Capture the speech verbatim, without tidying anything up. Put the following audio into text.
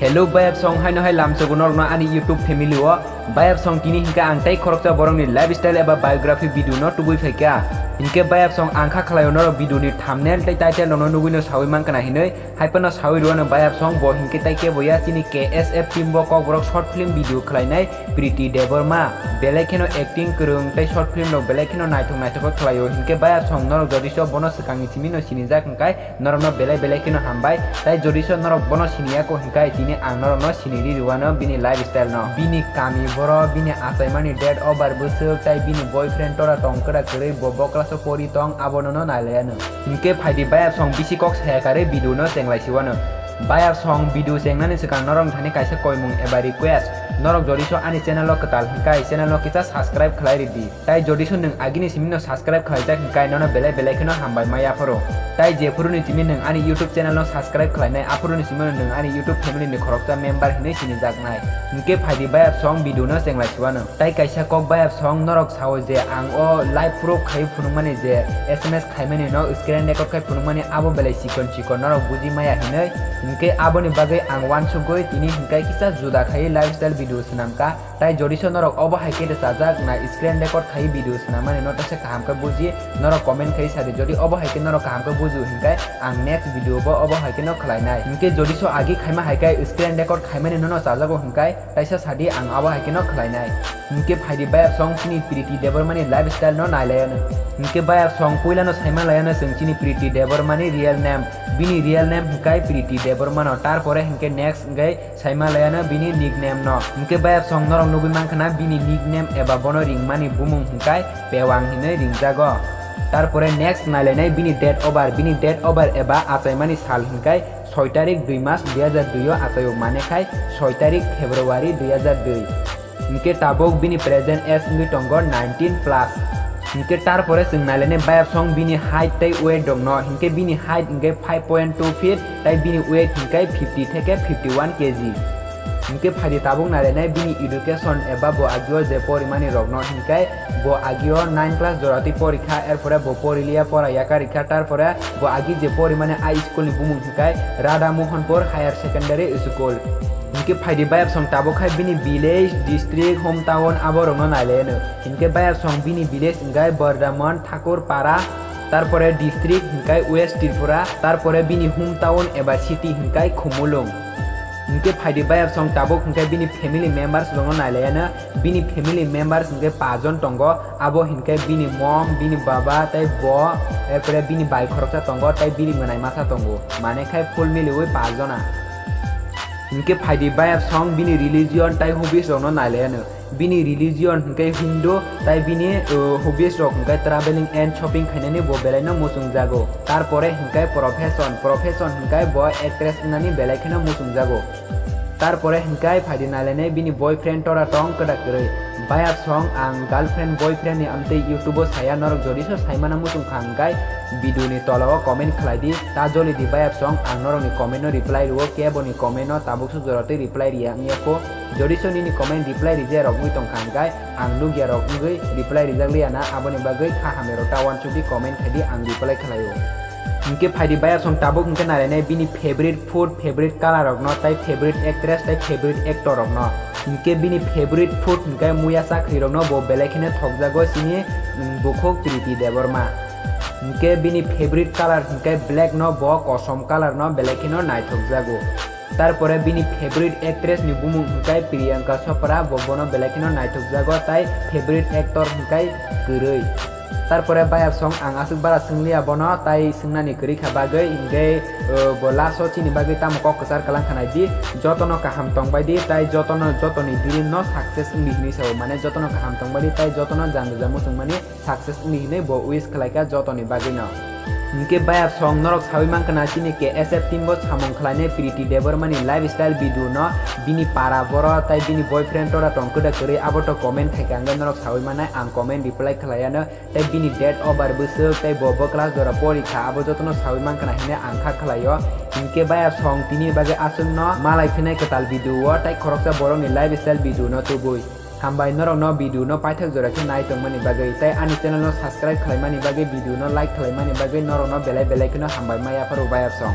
Hello bayapsong, haino hai lamsogo norokno ani YouTube family o. Bayapsong, tini hinkhe ang tei khoroksa borokni lifestyle eba biography video no tubui phaikha. Hinkhe bayapsong, ang kha khlaio norok video ni thumbnail tei title rokno nugui no saui mankha na hinui. Haiphano saui rwano bayapsong, bo hinkhe tai kebo ya, chini K S F team bo kokborok short film video khlainai Priti Debbarma. Belai kheno acting kwrwng tei short film rok belai kheno naithok naithok khe khlaio. Hinkhe bayapsong, norok jodi so bono swkangni simi no sinijak hwnkhe norokno belai belai kheno hambai. Tai jodi so norok bono siniya ko hwnkhe tini ang norokno siniri rwano bini lifestyle no. Bini kami boro, bini achaimani date of birth bwswk, tai bini boyfriend tora tong kwda kwrwi, bo bo class o pori tong, abono no nailaiano. Hinkhe phaidi bayapsong bisi kok saya karwi video no chenglai siwano. Bayapsong video chengnani swkang norok thani kaisa koimung eba request. Norok jodi so ani channel o kwtal hwnkhe channel no kisa subscribe khlai ridi. Tai jodi so nwng agini simi no subscribe khlaijak hwnkhe nono belai belai kheno hambai ma yapharo. Tai jephuru ni simi nwng ani YouTube channel no subscribe khlainai, aphuru ni simi no nwng ani YouTube family ni khoroksa member hinwi sinijaknai. Hinkhe phaidi bayapsong video no chenglai siwano. Tai kaisa kok bayapsong norok sao je ang o live proof khai phunukmani je S M S khaimani no screen record khai phunukmani abo belai chikon chikon norok buji maya hinwi. Hinkhe aboni bagwi ang wansugwi tini hinkhe kisa juda khai lifestyle video swnamkha. Tai jodi so norok obo hai khe rwchajak na screen record khai video swnamani no tesa kaham khe buji, norok comment khai sadi. Jodi obo hai khe norok kaham khe buji hinkhe ang next video bo obo hai khe no khlainai. Hinkhe jodi so agi khaima hai khe screen record khaimani no no chajago hinkhe taisa sadi, ang abo hai khe no khlainai. Hinkhe phaidi bayapsong chini Priti Debbarmani lifestyle no nailaiano. Hinkhe bayapsong puila no saima laiano chwng chini Priti Debbarmani real name. Bini real name hinkhe Priti Debbarma no. Tarpore hinkhe next hinkhe saima laiano bini nickname no. Hinkhe bayapsong norok nugui mankha na bini nickname eba bono ringmani bumung hinkhe Pewang hinwi ringjago. Tarpore next nailainai bini date of birth, bini date of birth eba achaimani sal hinkhe soi tarik dui mas dui hajar dui o achaio, mane khai soi tarik February dui hajar dui. Hinkhe tabuk bini present age wngwi tongo nineteen plus. Hinkhe tarpore chwng nailainai bayapsong bini height tei weight rokno, hinkhe bini height hinkhe five point two feet tei bini weight hinkhe fifty theke fifty one K G. Hinkhe phaidi tabuk nailainai bini education eba bo agio je porimani rokno, hinkhe bo agio nine class joratwi porikha, erpore bo poriliya pora yakarikha, tarpore bo agi je porimani a school ni bumung hinkhe Radha Mohanpur Higher Secondary School. Hinkhe phaidi bayapsong tabuk khai bini village, district, hometown abo rokno nailaino. Hinkhe bayapsong bini village hinkhe Bardhaman Thakur Para, tarpore district hinkhe West Tripura, tarpore bini hometown eba city hinkhe Khumulwng. Hinkhe phaidi bayapsong tabuk hinkhe bini family members rokno nailaino. Bini family members hinkhe pajon tongo, abo hinkhe bini mom, bini baba tei bo, erpore bini bai khoroksa tongo tei bini mwnai masa tongo, mane khai full miliwi pajona. Hinkhe phaidi bayapsong bini religion tei hobbies rokno nailaino. Bini religion hinkhe Hindu tei bini, uh, hobbies rok hinkhe traveling and shopping khainani bo belaino muchungjago. Tarpore hinkhe profession, profession hinkhe bo actress wngnani belai kheno muchungjago. Tarpore hinkhe phaidi nailainai bini boyfriend tora tong kwda kwrwi. Bayapsong ang girlfriend boyfriend ni amtwi YouTube o saya, norok jodi so saimana muchung kha hinkhe video ni tola o comment khlai di, ta joli di bayapsong, ang norok ni comment no reply rwo, kebo ni comment no tabuk so jora twi reply riya wngya kho. Jodi so nini comment reply rija rok wngwi tong kha hinkhe ang nukya rok wngwi reply rijak liya na, aboni bagwi kha hamya rok ta wansuk di, comment khai di, ang reply khlaio. Hinkhe phaidi bayapsong tabuk hinkhe nailainai bini favorite food, favorite color rokno, tei favorite actress, tei favorite actor rokno. Hinkhe bini favorite food hinkhe muya chakri rokno bo belai kheno thokjago chini, mm, bukhuk Priti Debbarma. Hinkhe bini favorite color hinkhe black no, bo kosom color no belai kheno naithokjago. Tarpore bini favorite actress ni bumung hinkhe Priyanka Chopra, bo bono belai kheno naithokjago, tai favorite actor hinkhe kwrwi. Tarpore bayapsong ang aswk bara swngliya bono, tai swngnani kwrwi kha bagwi, hinkhe, uh, bo last o chini bagwi tamo kok kwchar kwlang kha nai di, jotono kaham tong bai di, tai jotono, jotoni dream no success wng di hinwi sao, mane jotono kaham tong bai di, tai jotono jang rwja muchung mani success wng di hinwi bo wish khlai kha jotoni bagwi no. Hinkhe bayapsong norok saui mankha na chini K S F team bo samung khlainai Priti Debbarma ni lifestyle video no, bini para boro tai bini boyfriend tora tong kwda kwrwi abo to comment khai kha, hinkhe norok saui manai ang comment reply khlaiya no. Tei bini date of birth bwswk tei bo bo class jora pori kha, abo jotono saui mankha na hinwi ang kha khlaio. Hinkhe bayapsong tini bagwi aswkno malai phinai kwtal video o tai khoroksa borokni lifestyle video no tubui. Hambai norokno video no paithak jora khe nai tongmani bagwi tei ani channel no subscribe khlaimani bagwi, video no like khlaimani bagwi norokno belai belai kheno hambai ma yapharo bayapsong.